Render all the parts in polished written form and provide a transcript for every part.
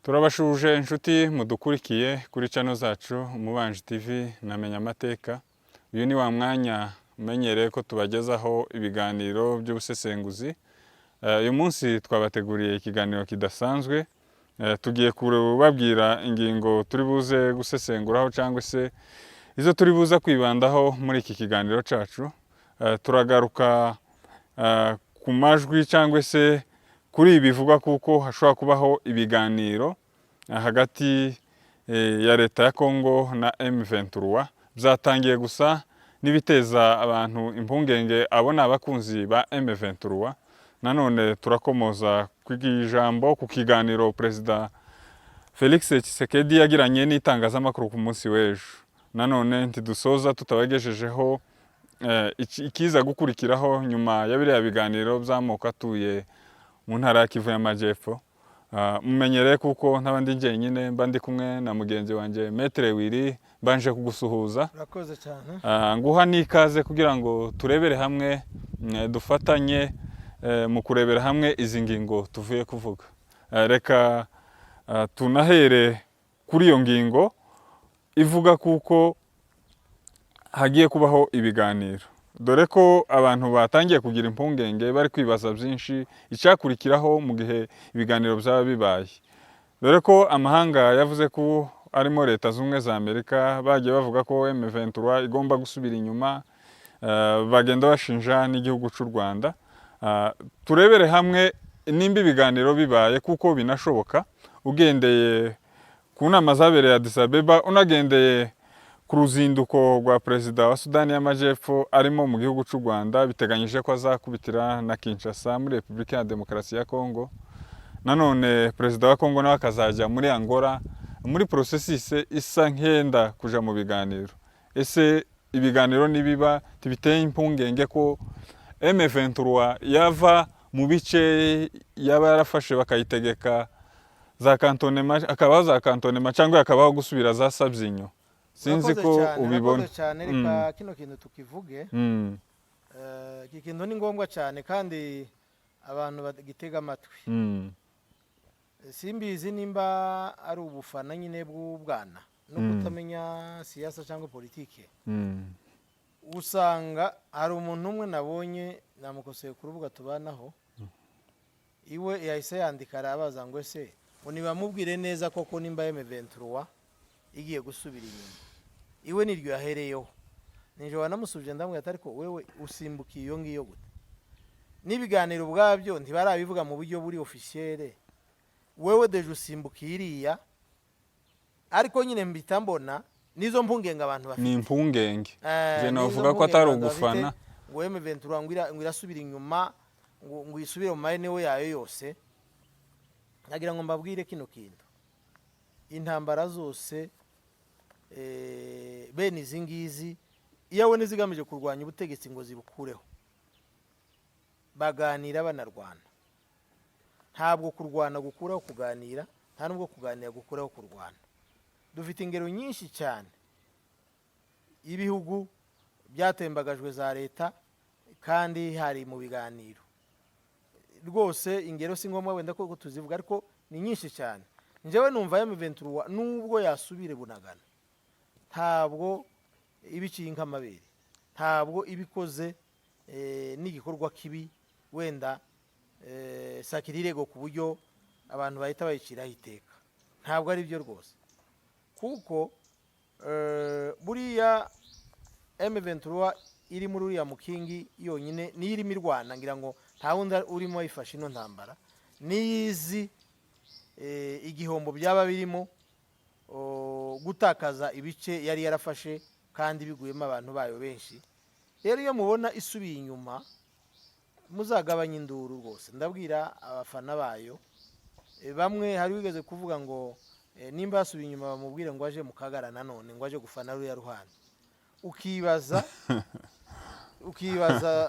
Turabashuje inshuti mudukurikiye kuri channel zacu Umubanji TV na Menya Amateka. Uyu ni wa mwanya umenyereye ko tubagezaho ibiganiro by'ubusesenguzi. Uyu munsi twabateguriye ikiganiro kidasanzwe. Tugiye kubabwira ingingo turi buze gusesenguraho cyangwa se izo turi buze kwibandaho muri iki kiganiro cyacu. Turagaruka ku majwi cyangwa se kuri ibi bivugwa kuko hashobora kubaho ibiganiro hagati ya leta ya Congo na M23. Byatangiye gusa n'ibiteza abantu impungenge, abo ni abakunzi ba M23. Nanone turakomoza ku ijambo ku kiganiro Perezida Felix Tshisekedi yagiranye n'itangazamakuru ku munsi w'ejo. Nanone ntidusoza tutabagejejeho ikiza gukurikiraho nyuma ya biriya biganiro by'amoko atuye mu ntara ya Kivu y'Amajyepfo. Mumenyereye kuko ntaba ndi jyenyine, mba ndi kumwe na mugenzi wanjye Maître Willy. Mbanje kugusuhuza. Urakoze cyane. Nguha n'ikaze kugira ngo turebere hamwe, dufatanye mu kurebera hamwe izi ngingo tuvuye kuvuga. Reka tunahere kuri iyo ngingo ivuga kuko hagiye kubaho ibiganiro, dore ko abantu batangiye kugira impungenge, bari kwibaza byinshi icyakurikiraho mu gihe ibiganiro byaba bibaye, dore ko amahanga yavuze ko arimo Leta Zunze za Amerika bagiye bavuga ko M23 igomba gusubira inyuma, bagenda bashinja n'igihugu cy'u Rwanda. Turebere hamwe nimba ibiganiro bibaye kuko binashoboka, ugendeye ku nama zabereye Addis Abeba, unagendeye ku ruzinduko rwa perezida wa Sudani y'Amajyepfo arimo mu gihugu cy'u Rwanda, biteganyije ko azakubitira na Kinshasa muri Repubulika ya Demokarasi ya Kongo. Nanone perezida wa Kongo nawe akazajya muri Angola muri processus isa nk'enda kuja mu biganiro. Ese ibiganiro nibiba, ntibiteye impungenge ko M23 yava mu bice yaba yarafashe, bakayitegeka za cantonnement, akabaho za cantonnement cyangwa yakabaho gusubira za Sabyinyo? Sinzi Urakoze ko cyane, ubibona. Urakoze cyane. Reka kino kintu tukivuge. Iki kintu ni ngombwa cyane kandi abantu bagitega amatwi. Simbizi nimba ari ubufana nyine bw'ubwana no kutamenya siyasa cyangwa politike. Usanga hari umuntu umwe nabonye namukoseye ku rubuga tubanaho, iwe yahise yandika arabaza ngo ese ngo ntibamubwire neza koko nimba M23 igiye gusubira inyuma. Iwe niryo yahereyeho. Nijoro wanamusubije, ndamubwira ati: "Ariko wewe usimbukiye iyo ngiyo gute? N'ibiganiro ubwabyo ntibarabivuga mu buryo buri officiel, wewe déjà usimbukiye iriya." Ariko nyine mbita mbona nizo mpungenge abantu bafite. Ni impungenge. Njye Nizo novuga ko mpungenge atari abantu bafite, ugufana. ngo M23 ngo irasubira inyuma, ngo isubire mu maeneo yayo yose. Nagira ngo mbabwire kino kintu: intambara zose bene izi ngizi, iyo abona zigamije kurwanya ubutegetsi ngo zibukureho, baganira banarwana. Ntabwo kurwana gukuraho kuganira, nta nubwo kuganira gukuraho kurwana. Dufite ingero nyinshi cyane y'ibihugu byatembagajwe za leta kandi hari mu biganiro. Rwose ingero si ngombwa wenda ko tuzivuga, ariko ni nyinshi cyane. Njyewe numva M23 nubwo yasubire Bunagana, ntabwo iba iciye inka amabere, ntabwo iba ikoze n'igikorwa kibi wenda sacrilège ku buryo abantu bahita bayiciraho iteka. Ntabwo ari byo rwose, kuko buriya M23 iri muri uriya mukingi yonyine niyo irimo irwana. Ngira ngo nta wundi urimo ayifashe ino ntambara, niyo izi igihombo byaba birimo gutakaza ibice yari yarafashe kandi biguyemo abantu bayo benshi. Rero iyo mubona isubiye inyuma, muzagabanye induru rwose. Ndabwira abafana bayo. Bamwe hari wigeze kuvuga ngo nimba yasubiye inyuma bamubwire ngo aje mu Kagara nanone, ngo aje gufana ruriya ruhande. Ukibaza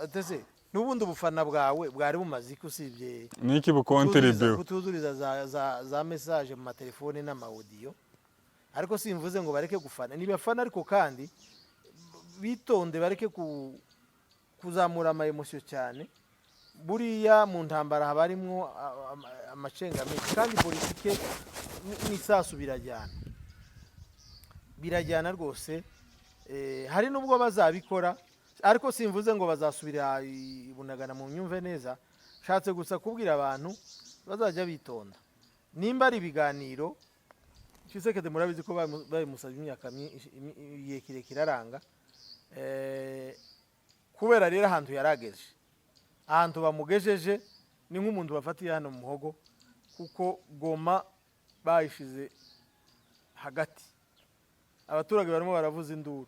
ndetse n'ubundi ubufana bwawe bwari bumaze iki usibye Niki bukontribuye? kutuzuriza za message mu matelefone n'ama audio? Ariko simvuze ngo bareke gufana, nibafana, ariko kandi bitonde, bareke kuzamura ama émotion cyane. Buriya mu ntambara haba harimwo amacenga menshi, kandi politike n'isasu birajyana, birajyana rwose. Hari n'ubwo bazabikora, ariko simvuze ngo bazasubira i Bunagana, mu myumve neza. Nshatse gusa kubwira abantu bazajya bitonda nimba ari ibiganiro. Tshisekedi murabizi ko babimusabye imyaka igihe kirekire aranga. Kubera rero ahantu yarageje, ahantu bamugejeje ni nk'umuntu bafatiye hano mu muhogo, kuko Goma bayishize hagati, abaturage barimo baravuza induru.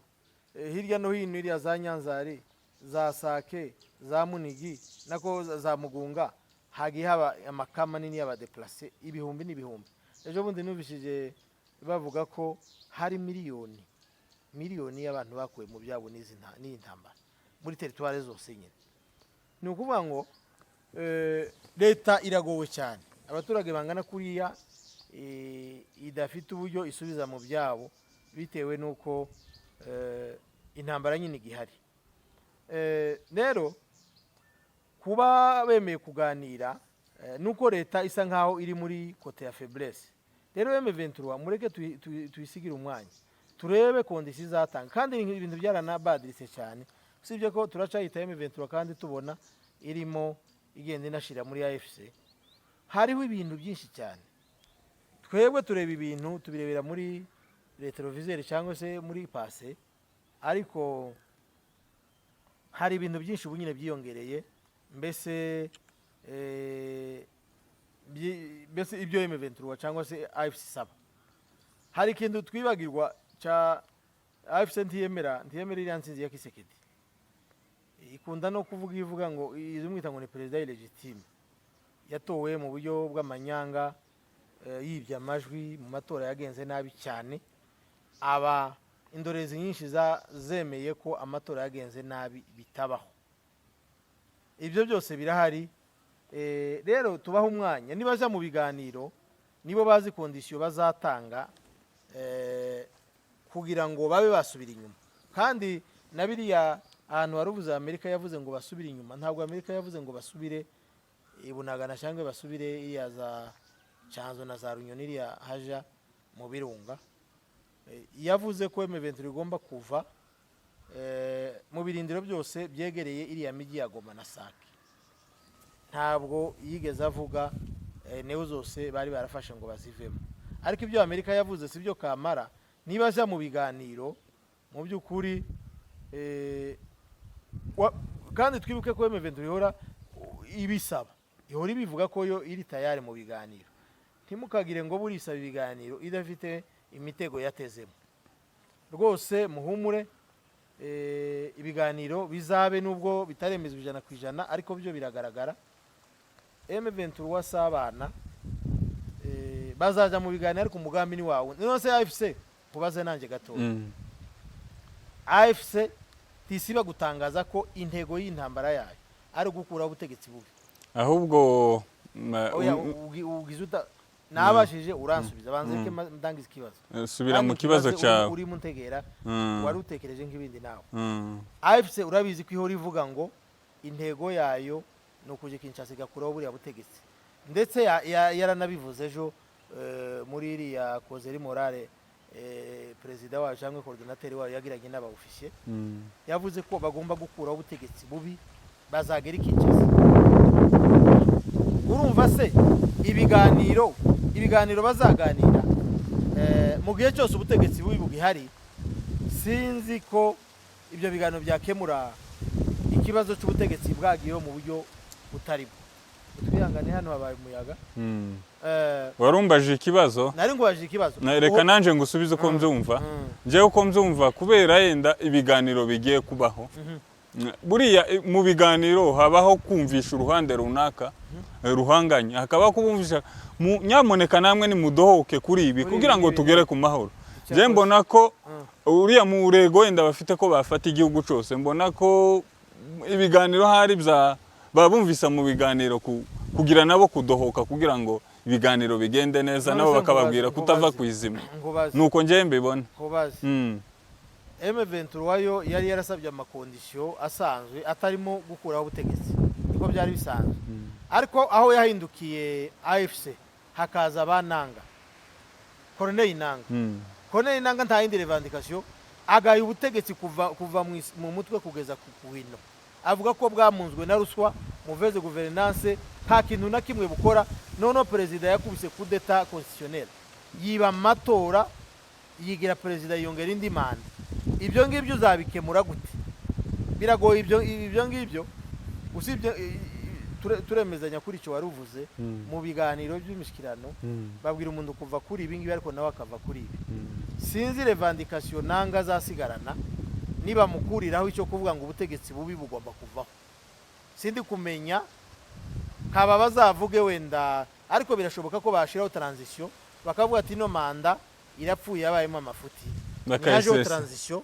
Hirya no hino iriya za Nyanzare, za Sake, za Munigi, nako za Mugunga, hagiye haba amaka manini y'aba déplacés ibihumbi n'ibihumbi. Ejo bundi numvishije bavuga ko hari miliyoni miliyoni y'abantu bakuwe mu byabo n'iyi ntambara muri territoires zose nyine. Ni ukuvuga ngo leta iragowe cyane, abaturage bangana kuriya idafite uburyo isubiza mu byabo bitewe n'uko intambara nyine igihari. Rero kuba bemeye kuganira, nuko leta isa nkaho iri muri côté ya faiblesse. Rero M23 mureke tuyisigire umwanya, turebe conditions izatanga. Kandi ibintu byaranabadiritse cyane, usibye ko turacayita M23 kandi tubona irimo igenda inashira muri AFC. Hariho ibintu byinshi cyane. Twebwe tureba ibintu tubirebera muri rétroviseur cyangwa se muri passé, ariko hari ibintu byinshi ubu nyine byiyongereye. Mbese mbese ibyo M23 cyangwa se AFC isaba, hari ikintu twibagirwa cya AFC. Ntiyemera iriya ntsinzi ya Tshisekedi. Ikunda no kuvuga, ivuga ngo izimwita ngo ni perezida illégitime, yatowe mu buryo bw'amanyanga, yibye amajwi mu matora yagenze nabi cyane. Aba indorerezi nyinshi zemeye ko amatora yagenze nabi bitabaho. Ibyo byose birahari. Rero tubaho umwanya, nibaja mu biganiro nibo bazi conditions bazatanga kugira ngo babe basubira inyuma. Kandi na biriya ahantu wari uvuze Amerika yavuze ngo basubire inyuma, ntabwo Amerika yavuze ngo basubire i Bunagana cyangwa basubire iriya za Cyanzo na za Runyoni, iriya haja mu birunga. Yavuze ko M23 igomba kuva mu birindiro byose byegereye iriya mijyi ya Goma na Sake. Ntabwo yigeze avuga neo zose bari barafashe ngo bazivemo. Ariko ibyo Amerika yavuze si byo kamara. Niba aja mu biganiro mu by'ukuri, kandi twibuke ko M23 ihora ibisaba, ihora ibivuga ko yo iri tayari mu biganiro. Ntimukagire ngo burisaba ibiganiro idafite imitego yatezemo. Rwose muhumure, ibiganiro bizabe nubwo bitaremezwa 100%, ariko byo biragaragara. M23 si abana, bazaja mu biganiro, ariko umugambi ni wawe. None se AFC, nkubaze nanjye gatoya, AFC ntisiba gutangaza ko intego y'intambara yayo ari ugukuraho ubutegetsi bubi? Ahubwo Oya, ugize uta nabashije uransubiza, banze reke ndangize ikibazo. Subira Kandi mu kibazo ukibaze cyawe. Urimo untegera, wari utekereje nk'ibindi nawe. AFC urabizi ko ihora ivuga ngo intego yayo ni ukuja Kinshasa igakuraho buriya butegetsi. Ndetse yaranabivuze ejo muri iriya causerie morale perezida wayo cyangwa coordinateur wayo yagiranye n'aba officiers. Yavuze ko bagomba gukuraho ubutegetsi bubi bazagera i Kinshasa. Urumva se ibiganiro bazaganira mu gihe cyose ubutegetsi bubi bugihari, sinzi ko ibyo biganiro byakemura ikibazo cy'ubutegetsi bwagiyeho mu buryo butari bwo. Twihangane, hano habaye umuyaga. Warumbajije ikibazo. Nari ngubajije ikibazo. Reka nanje ngusubize uko mbyumva. Njyewe uko mbyumva, kubera yenda ibiganiro bigiye kubaho, buriya mu biganiro habaho kumvisha uruhande runaka ruhanganye, hakabaho kubumvisha nyamuneka namwe nimudohoke kuri ibi Kuri kugira ibi ngo n'ibi. tugere ku mahoro. Icyakoze. Njye mbona ko uriya murego wenda bafite ko bafata igihugu cyose, mbona ko ibiganiro hari bya babumvisa mu biganiro kugira nabo kudohoka kugira ngo ibiganiro bigende neza, None nabo se bakababwira kutava nkubaze. ku izima. Nkubaze. Nuko njyewe mbibona. Nkubaze. M23 yo yari yarasabye ama conditions asanzwe atarimo gukuraho ubutegetsi, niko byari bisanzwe. Ariko aho yahindukiye AFC hakaza abananga. Corneille Nanga. Corneille Nanga nta yindi revendication, agaye ubutegetsi kuva mu mutwe kugeza ku hino. Avuga ko bwamunzwe na ruswa, mauvaise gouvernance, nta kintu na kimwe bukora. Noneho perezida yakubise coup d'état constitutionnel, yiba amatora, yigira perezida, yongera indi manda. Ibyo ngibyo uzabikemura gute? Biragoye ibyo ngibyo. Usibye turemezanya kuri icyo wari uvuze mu biganiro by'imishyikirano, babwira umuntu kuva kuri ibi ngibi, ariko nawe akava kuri ibi. Sinzi revendication Nanga azasigarana nibamukuriraho icyo kuvuga ngo ubutegetsi bubi bugomba kuvaho. Sindi kumenya kaba bazavuge wenda, ariko birashoboka ko bashyiraho transition, bakavuga ati ino manda irapfuye, yabayemo amafuti, ntihajeho Bakayisesa. transition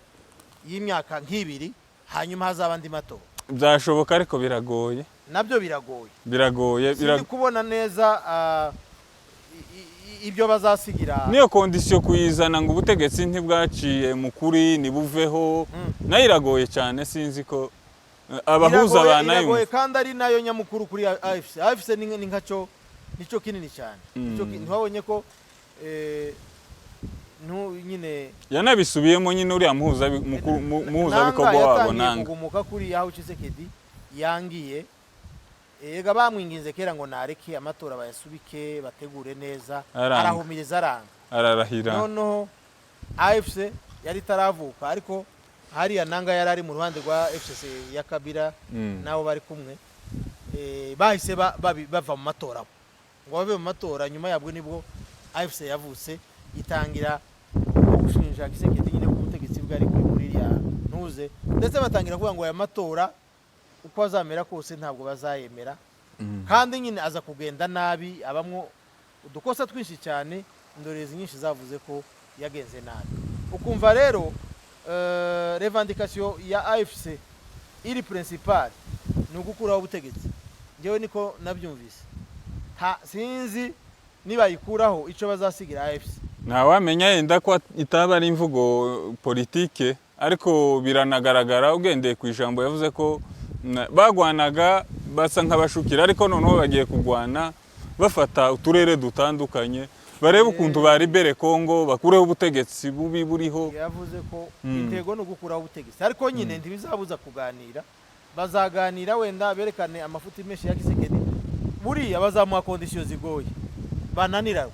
y'imyaka nk'ibiri, hanyuma hazaba andi matora. Byashoboka ariko biragoye. Nabyo biragoye. Biragoye. Sindi kubona neza ibyo bazasigira. Niyo condition kuyizana ngo ubutegetsi ntibwaciye mu kuri nibuveho, nayo iragoye cyane. Sinzi ko abahuza Iragoye, banayumva. iragoye, kandi ari nayo nyamukuru kuri AFC. AFC ni nkacyo, nicyo kinini cyane. Ntiwabonye ko nyine Yanabisubiyemo nyine uriya muhuzabikorwa Nanga wabo. yatangiye Nanga kugumuka kuri aho Tshisekedi yangiye. Ega bamwinginze kera ngo nareke amatora, bayasubike, bategure neza. Aranga. Arahumiriza, aranga. Ararahira. Noneho AFC yari itaravuka, ariko hariya Nanga yari ari mu ruhande rwa FCC ya Kabila nabo bari kumwe. Bahise bava mu matora abo. Ngo bave mu matora, nyuma yabwo nibwo AFC yavutse, itangira gushinja Tshisekedi nyine ko ubutegetsi bwari kuri muri iriya ntuze, ndetse batangira kuvuga ngo aya matora uko azamera kose ntabwo bazayemera. Kandi nyine aza kugenda nabi, abamwo udukosa twinshi cyane, indorerezi nyinshi zavuze ko yagenze nabi. Ukumva rero revendication ya AFC iri principal ni ugukuraho ubutegetsi. Njyewe niko nabyumvise. Sinzi nibayikuraho icyo bazasigira AFC. Ntawamenya, yenda ko itaba ari imvugo politike, ariko biranagaragara ugendeye ku ijambo yavuze ko bagwanaga basa nk'abashukira, ariko noneho bagiye kugwana bafata uturere dutandukanye, barebe ukuntu baribere Kongo, bakureho ubutegetsi bubi buriho. Yavuze ko intego ni ugukuraho ubutegetsi, ariko nyine ntibizabuza kuganira. Bazaganira, wenda berekane amafuti menshi ya Tshisekedi. Buriya bazamuha conditions zigoye bananiranwa,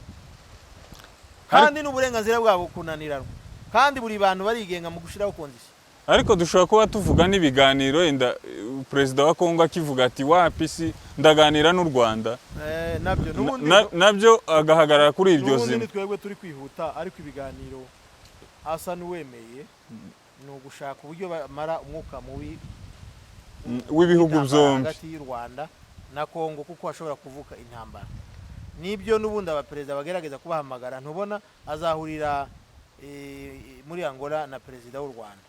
kandi n'uburenganzira bwabo kunaniranwa, kandi buri bantu barigenga mu gushyiraho conditions. Ariko dushobora kuba tuvuga n'ibiganiro, wenda perezida wa Kongo akivuga ati wapi, si ndaganira n'u Rwanda. Nabyo n'ubundi Nabyo agahagarara kuri iryo n'ubundi zima. Ni twebwe turi kwihuta, ariko ibiganiro asa n'uwemeye ni ugushaka uburyo bamara umwuka mubi w'ibihugu w'intambara byombi hagati y'u Rwanda na Kongo, kuko hashobora kuvuka intambara. Nibyo n'ubundi abaperezida bagerageza kubahamagara. Ntubona azahurira muri Angola na perezida w'u Rwanda?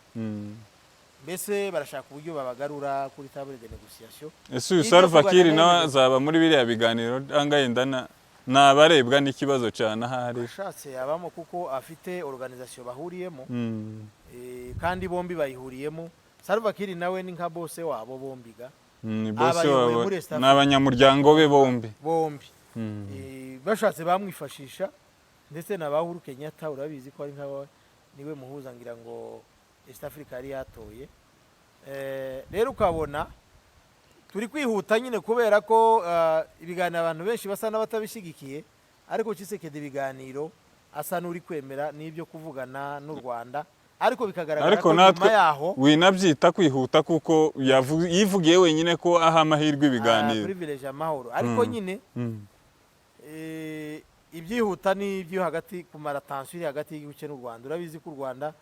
Mbese barashaka uburyo babagarura kuri table de négociation. Ese uyu Ibyo Salva kuganira Kiir nawe n'ibindi. azaba muri biriya biganiro cyangwa yenda nabarebwa n'ikibazo cyane ahari? Ashatse yabamo, kuko afite organisation bahuriyemo. Kandi bombi bayihuriyemo. Salva Kiir nawe ni nka bose wabo bombi ga. Ni bose Abayoboye wabo muri East ni Africa. abanyamuryango be bombi. Bombi. Bashatse bamwifashisha, ndetse na ba Uhuru Kenyatta, urabizi ko ari nka niwe muhuza ngira ngo East Africa yari yatoye. Rero ukabona turi kwihuta nyine kubera ko ibiganiro abantu benshi basa n'abatabishyigikiye, ariko Tshisekedi ibiganiro asa n'uri kwemera n'ibyo kuvugana n'u Rwanda, ariko bikagaragara Ariko ko nyuma natwe yaho winabyita kwihuta, kuko yivugiye wenyine ko aha amahirwe ibiganiro. Privilege amahoro, ariko nyine ibyihuta ni ibyo hagati, kumara tension iri hagati y'igihugu cye n'u Rwanda. Urabizi ko u Rwanda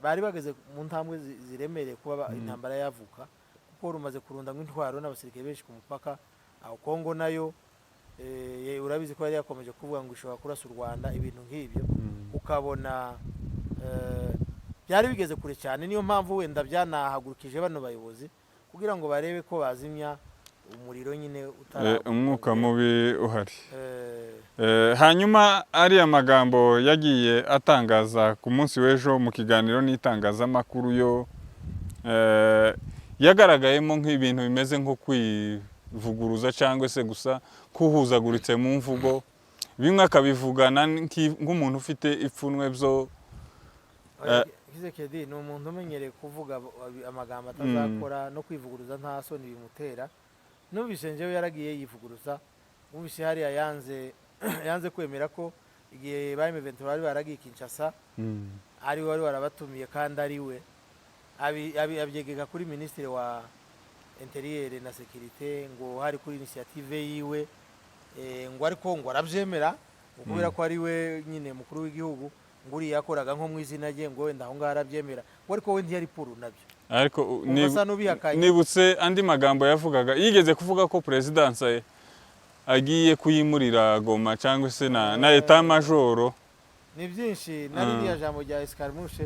bari bageze mu ntambwe ziremereye kuba intambara yavuka, kuko rumaze kurundamo intwaro n'abasirikare benshi ku mupaka aho. Kongo nayo urabizi ko yari yakomeje kuvuga ngo ishobora kurasa u Rwanda, ibintu nk'ibyo. Ukabona byari bigeze kure cyane. Niyo mpamvu wenda byanahagurukije bano bayobozi kugira ngo barebe ko bazimya umuriro nyine Umwuka mubi uhari. Hanyuma ariya magambo yagiye atangaza ku munsi w'ejo mu kiganiro n'itangazamakuru yo yagaragayemo nk'ibintu bimeze nko kwivuguruza cyangwa se gusa kuhuzaguritse mu mvugo. Bimwe akabivugana nk'umuntu ufite ipfunwe byo. Oya, Tshisekedi ni umuntu umenyereye kuvuga amagambo atazakora no kwivuguruza, nta soni bimutera. Numvise njyewe yaragiye yivuguruza. Numvise hariya yanze kwemera ko igihe ba M23 bari baragiye Kinshasa ari we wari warabatumiye, kandi ari we abyegeka kuri minisitiri wa intérieur na sécurité, ngo hari kuri initiative yiwe, ngo ariko ngo arabyemera, ngo kubera ko ari we nyine mukuru w'igihugu, ngo uriya yakoraga nko mu izina rye, ngo wenda aho ngaho arabyemera, ngo ariko we ntiyari pour nabyo. Ariko Umva, asa n'ubihakanye. Nibutse andi magambo yavugaga. Yigeze kuvuga ko perezidansi agiye kuyimurira Goma, cyangwa se na état-major. Ni byinshi na ririya jambo rya escarmouche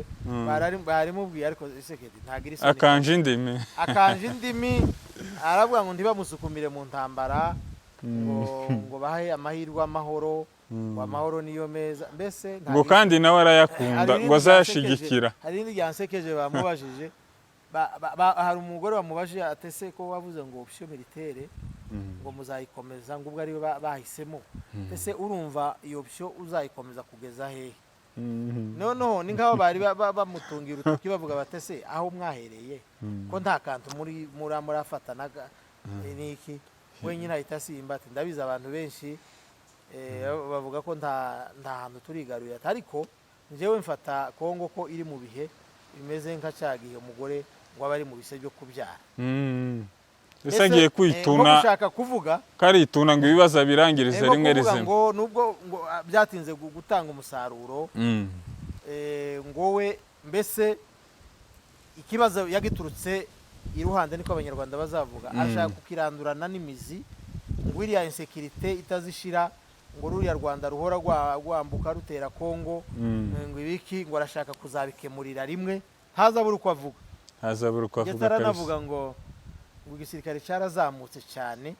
barimubwiye, ariko Tshisekedi ntagira isoni. Akanja indimi. Akanja indimi, aravuga ngo ntibamusukumire mu ntambara, ngo bahe amahirwe amahoro, ngo amahoro niyo meza mbese. Ngo kandi nawe arayakunda, Hari irindi ngo azayashigikira. Hari irindi ryansekeje bamubajije. Hari umugore wamubajije atese ko wavuze ngo option militaire ngo muzayikomeza, ngo ubwo ariyo bahisemo, ese urumva iyo option uzayikomeza kugeza hehe? Noneho ni nk'aho bari bamutungira urutoki, bavuga batese aho mwahereye ko nta kantu muri murafatanaga niki? Wenyine ahita asimba ati: "Ndabizi, abantu benshi bavuga ko nta hantu turigaruye." Ati: "Ariko njyewe mfata Kongo ko iri mu bihe bimeze nka cya gihe umugore ngo aba ari mu bise byo kubyara." Ese agiye Nko kwituna gushaka kuvuga karituna ngo ibibazo abirangirize nko rimwe kuvuga rizima. ngo nubwo ngo byatinze gutanga umusaruro, ngo we mbese ikibazo yagiturutse iruhande, niko Abanyarwanda bazavuga. Ashaka kukirandurana n'imizi, ngo iriya insécurité itazishira, ngo ruriya Rwanda ruhora rwambuka rutera Kongo, ngo ibiki, ngo arashaka kuzabikemurira rimwe, ntazabura uko avuga. Ntazabura uko Ndetse avuga kabisa. aranavuga ngo igisirikare cyarazamutse cyane,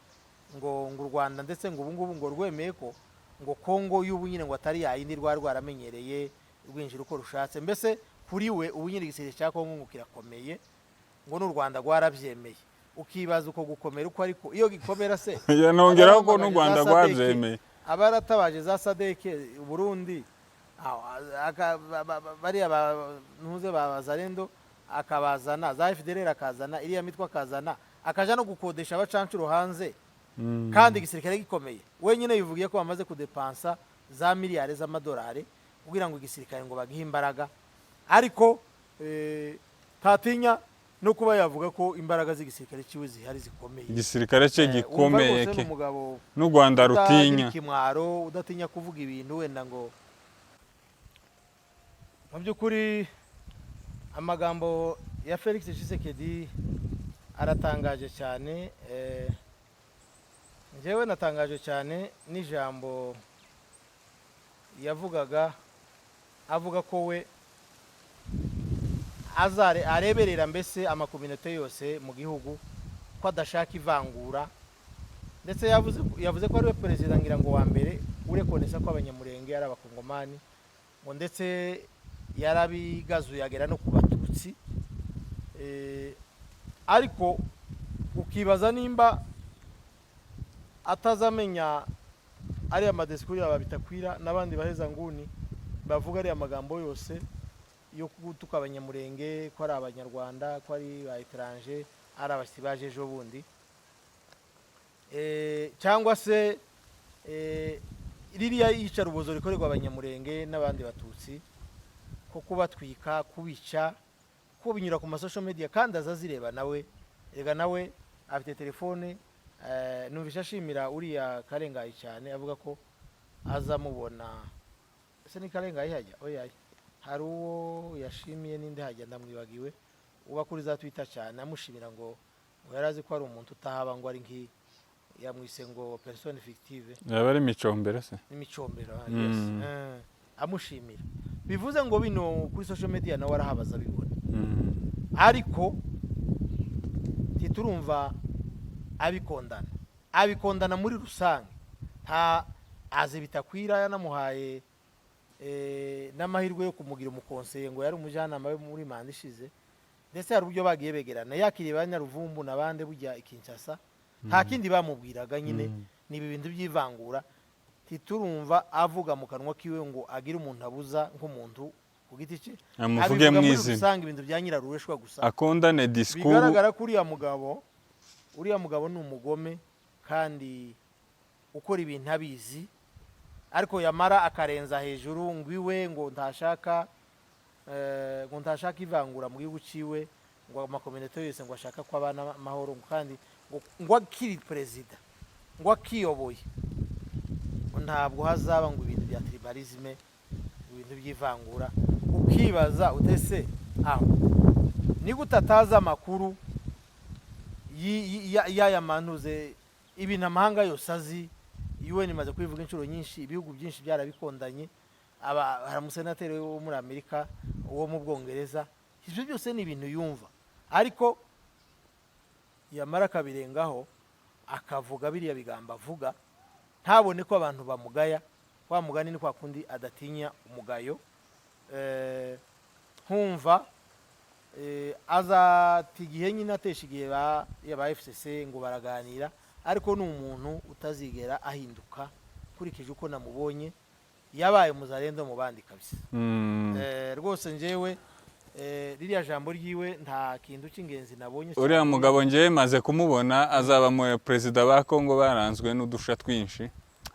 ngo u Rwanda ndetse ngo ubu ngubu ngo rwemeye ko ngo Kongo y'ubu nyine ngo atari yayindi rwari rwaramenyereye rwinjira uko rushatse. Mbese kuri we ubu nyine igisirikare cya Kongo ngo kirakomeye, ngo n'u Rwanda rwarabyemeye. Ukibaza uko gukomera uko, ariko iyo gikomera se Yanongeraho ko n'u abaramaganye Rwanda za SADC, rwabyemeye. Abaratabaje za SADC, Burundi, bariya ntuze ba Bazarendo akabazana, za FDLR akazana, iriya mitwe akazana, akaja no gukodesha abacancuro hanze, kandi igisirikare gikomeye. Wenyine yivugiye ko bamaze kudepansa za miliyari z'amadolari kugira ngo igisirikare ngo bagihe imbaraga, ariko ntatinya no kuba yavuga ko imbaraga z'igisirikare ciwe zihari zikomeye. Igisirikare cye Wumva gikomeye rwose ke ni umugabo n'u Rwanda utagira rutinya. ikimwaro, udatinya kuvuga ibintu wenda ngo mu by'ukuri amagambo ya Felix Tshisekedi aratangaje cyane. Njyewe natangaje cyane n'ijambo yavugaga, avuga ko we azare areberera mbese amakominote yose mu gihugu, ko adashaka ivangura. Ndetse yavuze ko ariwe perezida ngira ngo wa mbere urekonesa ko Abanyamurenge ari Abakongomani, ngo ndetse yarabigazuye agera no ku Batutsi. Ariko ukibaza nimba atazamenya ariya madisikuru yaba Bitakwira n'abandi bahezanguni bavuga ariya magambo yose yo gutuka Abanyamurenge ko ari Abanyarwanda, ko ari ba étrangers, ari abashyitsi baje ejo bundi, cyangwa se ririya iyicarubozo rikorerwa Abanyamurenge n'abandi Batutsi, ko kubatwika, kubica, ko binyura ku ma social media kandi aza azireba nawe. Rega nawe afite telefone. Numvise ashimira uriya Karengayi cyane, avuga ko azamubona. Ese ni Karengayi hajya? Oya, hari uwo yashimiye n'indi hajya, ndamwibagiwe, uba kuri za Twitter cyane, amushimira ngo yari azi ko ari umuntu utahaba, ngo ari nki yamwise ngo personne fictive. Yaba ari Micombero se? N'Imicombero, yes. Amushimira, bivuze ngo bino kuri social media nawe arahabaza abibona. Ariko ntiturumva abikondana muri rusange. Nta azi Bitakwira yanamuhaye n'amahirwe yo kumugira umukonseye, ngo yari umujyanama we muri manda ishize. Ndetse hari uburyo bagiye begerana, yakiriye ba Nyaruvumbu n'abandi bujya i Kinshasa, nta kindi bamubwiraga nyine. Ni ibi bintu by'ivangura. Titurumva avuga mu kanwa kiwe ngo agire umuntu abuza nk'umuntu ku giti cye. Amuvuge Abivuga mu muri izina. rusange, ibintu bya nyirarureshwa gusa. Akondane discours. Bigaragara ko uriya mugabo ni umugome kandi ukora ibintu abizi, ariko yamara akarenza hejuru ngo iwe ngo ntashaka ivangura mu gihugu ciwe, ngo ama communauté yose ngo ashaka ko abana amahoro, ngo kandi ngo akiri perezida, ngo akiyoboye, ngo ntabwo hazaba ngo ibintu bya tribalisme, ibintu by'ivangura. Ukibaza utese aho ni gute atazi amakuru y'aya mantuze, ibintu amahanga yose azi. UN imaze kubivuga inshuro nyinshi, ibihugu byinshi byarabikondanye. Aba hari umusenateri wo muri Amerika, uwo mu Bwongereza, ibyo byose ni ibintu yumva, ariko yamara akabirengaho akavuga biriya bigambo avuga, ntabone ko abantu bamugaya. Wa mugani ni kwa kundi adatinya umugayo. Nkumva azata igihe nyine, atesha igihe ba FCC ngo baraganira, ariko ni umuntu utazigera ahinduka. Nkurikije uko namubonye, yabaye muzarendo mu bandi kabisa. Rwose njyewe ririya jambo ryiwe nta kintu cy'ingenzi nabonye Uriya cyane. mugabo njyewe maze kumubona azaba mu perezida ba Kongo baranzwe n'udusha twinshi,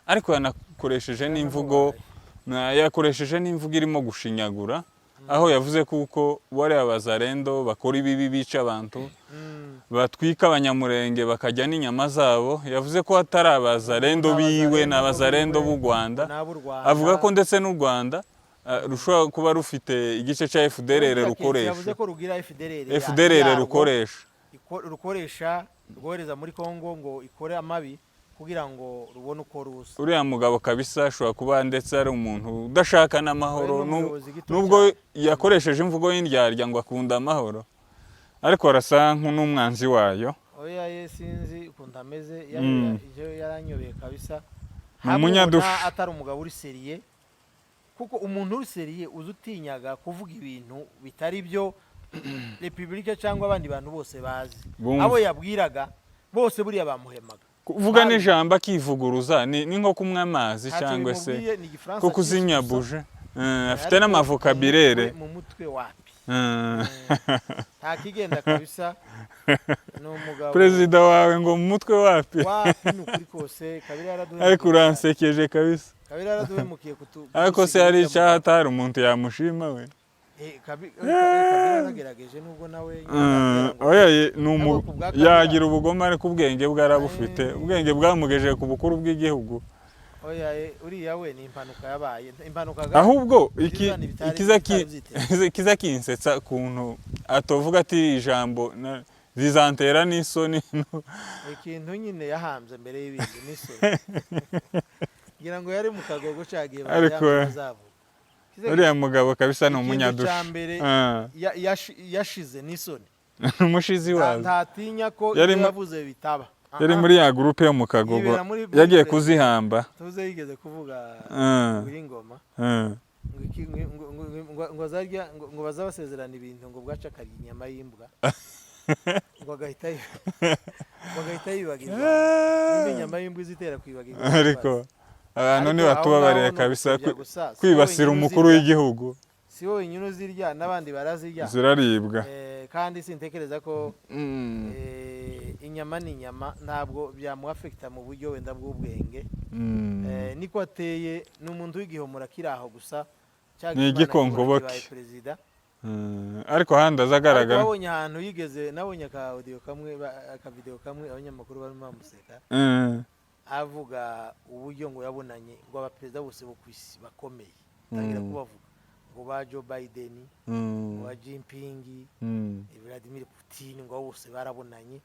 ariko yanakoresheje n'imvugo yakoresheje n'imvugo irimo gushinyagura, aho yavuze kuko bariya bazarendo bakora ibibi, bica abantu, batwika Abanyamurenge bakajya n'inyama zabo. Yavuze ko atari abazarendo biwe, ni abazarendo b'u Rwanda. N'ab'u Rwanda. Avuga ko ndetse n'u Rwanda rushobora kuba rufite igice cya FDLR rukoresha. Yavuze ko rugira FDLR FDLR yarwo, rukoresha. Rukoresha, rwohereza muri Kongo ngo ikore amabi kugira ngo rubone uko ruza. Uriya mugabo kabisa ashobora kuba ndetse ari umuntu udashaka n'amahoro. Ari n'umuyobozi gito Nubwo cyane. yakoresheje imvugo y'indyarya ngo akunda amahoro, ariko arasa nk'umwanzi wayo. Oya ye, sinzi ukuntu ameze. Ibyo yaranyobeye kabisa. Ni Hamwe umunyadusha. ubona atari umugabo uri sérieux, kuko umuntu uri sérieux uzi utinyaga kuvuga ibintu bitari byo repubulika cyangwa abandi bantu bose bazi. Bumva. Abo yabwiraga bose buriya bamuhemaga. Kuvuga n'ijambo akivuguruza ni nko kunywa amazi Ntacyo cyangwa se bimubwiye, ni igifaransa ko kuzimya cyinshi gusa. buje. Afite Ariko n'ama vocabulaire. mu mutwe wapi, nta kigenda kabisa, ni umugabo. Perezida wawe ngo mu mutwe wapi? Wapi, ni ukuri kose, Kabila yaraduhemukiye Ariko cyane. uransekeje kabisa. Kabila yaraduhemukiye kutu Ariko se kudusiga hari uriya icyaha mugabo. atari umuntu yamushima we? Kabila yaragerageje nubwo nawe nyine atera ngo- Oya ni Ariko ku bwa Kabila- yagira ubugome, ariko ubwenge bwe arabufite. Ubwenge bwamugejeje ku bukuru bw'igihugu. Oya uriya we ni impanuka yabaye impanuka Ahubwo iki Ibizani ikiza bitari byiteze. ikiza kinsetsa kuntu atovuga ati ijambo zizantera n'isoni. Ikintu nyine yahambye mbere y'ibindi n'isoni, ngira ngo yari mu kagogo cagiye Ariko, zavuga. Uriya mugabo kabisa ni Ikintu umunyadusha. cya mbere yashize n'isoni. Umushizi wazo. Ntatinya ko Yari ibyo yavuze bitaba. Yari muri ya groupe yo mu Kagogo. Yibera Yagiye kuzihamba. Tuze yigeze kuvuga Ngoma ngo ngo azarya ngo bazabasezerana ibintu, ngo bwaca akarya inyama y'imbwa, ngo agahita yibagirwa. Nimba inyama y'imbwa izitera kwibagirwa. Ariko abantu Ariko ntibatubabarire aho ngaho ni kabisa ukujya gusa, si kwibasira wowe wenyine umukuru uzirya. w'igihugu. Si wowe wenyine uzirya, n'abandi barazirya. Ziraribwa. Kandi sintekereza ko inyama ni inyama, ntabwo byamuafekita mu buryo wenda bw'ubwenge. Niko ateye, ni umuntu w'igihomora kiri aho gusa. Cya Ni Imana igikongoboke. kibaye perezida. Ariko ahandi aza Ariko agaragara. wabonye ahantu yigeze, nabonye aka audio kamwe, akavideo kamwe, abanyamakuru barimo bamuseka, avuga uburyo ngo yabonanye ngo abaperezida bose bo ku isi bakomeye, tangira kubavuga ngo ba Joe Biden, ngo ba Jinping, Vladimir Putin, ngo abo bose barabonanye.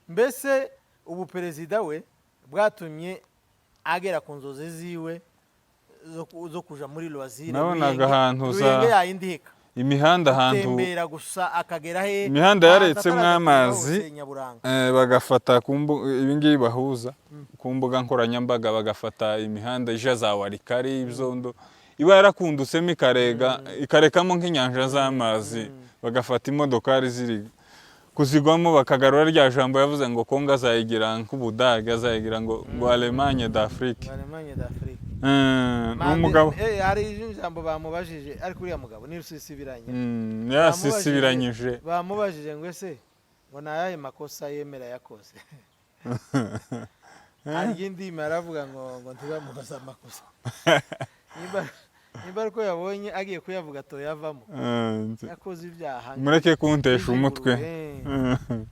Mbese ubu perezida we bwatumye agera ku nzozi ziwe zo kuja muri loisir. Nabonaga ahantu Ruyenge yayindi heka imihanda ahantu gutembera gusa akagera he Imihanda ahantu yaretsemo ataragera amazi. hose nyaburanga. Bagafata ku ibingibi bahuza ku mbuga nkoranyambaga, bagafata imihanda ija za Warikari, ibyondo iba yarakundutsemo ikarega, ikarekamo nk'inyanja z'amazi, bagafata imodokari ziri kuzigwamo bakagarura rya jambo yavuze ngo Kongo azayigira nk'Ubudage, azayigira ngo Allemagne d'Afrique. Allemagne d'Afrique. Ni umugabo. Hari ijambo bamubajije, ariko uriya mugabo ni rusisibiranya. Yarasisibiranyije. Bamubajije ngo ese ngo ni ayahe makosa yemera yakoze? Hari indimi aravuga ngo ntibamubaze amakosa, nimba ariko yabonye agiye kuyavuga toyavamo. Yakoze ibyaha. Mureke kuntesha umutwe.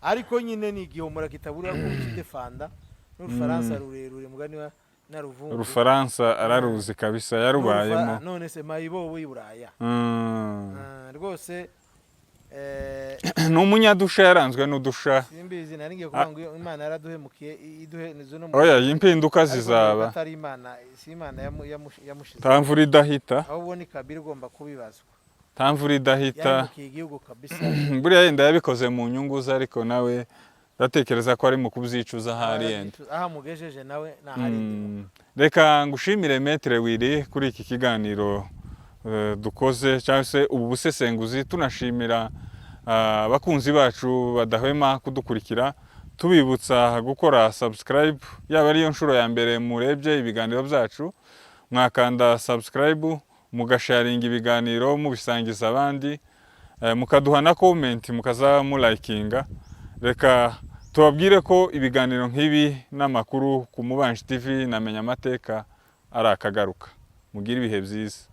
Ariko nyine ni igihomora kitabura kukidefanda n'Urufaransa rurerure, mugani wa Naruvumbu. Urufaransa araruzi kabisa, yarubayemo. None se mayibobo y'i Buraya? Rwose. Ni umunyadusha, yaranzwe n'udusha. Simbizi, nari ngiye kuvuga ngo Imana yaraduhemukiye iduhe nizo no Oya, impinduka ariko zizaba. atari Imana, si Imana yamushize. Nta mvura idahita. Ahubwo ni Kabila ugomba kubibazwa. Nta mvura idahita. Yahemukiye igihugu kabisa. Buriya yenda yabikoze mu nyungu ze, ariko nawe ndatekereza ko ari mu kubyicuza ahari yenda. Aho amugejeje nawe ntahari indimo. Reka ngushimire, Maître Willy, kuri iki kiganiro dukoze cyangwa se ubu busesenguzi, tunashimira abakunzi bacu badahwema kudukurikira, tubibutsa gukora subscribe. Yaba ariyo nshuro ya mbere murebye ibiganiro byacu, mwakanda subscribe, mugasharinga ibiganiro, mubisangiza abandi, mukaduha na comment, mukaza mulayikinga. Reka tubabwire ko ibiganiro nk'ibi n'amakuru ku Mubanji TV na Menya Amateka ari akagaruka. Mugire ibihe byiza.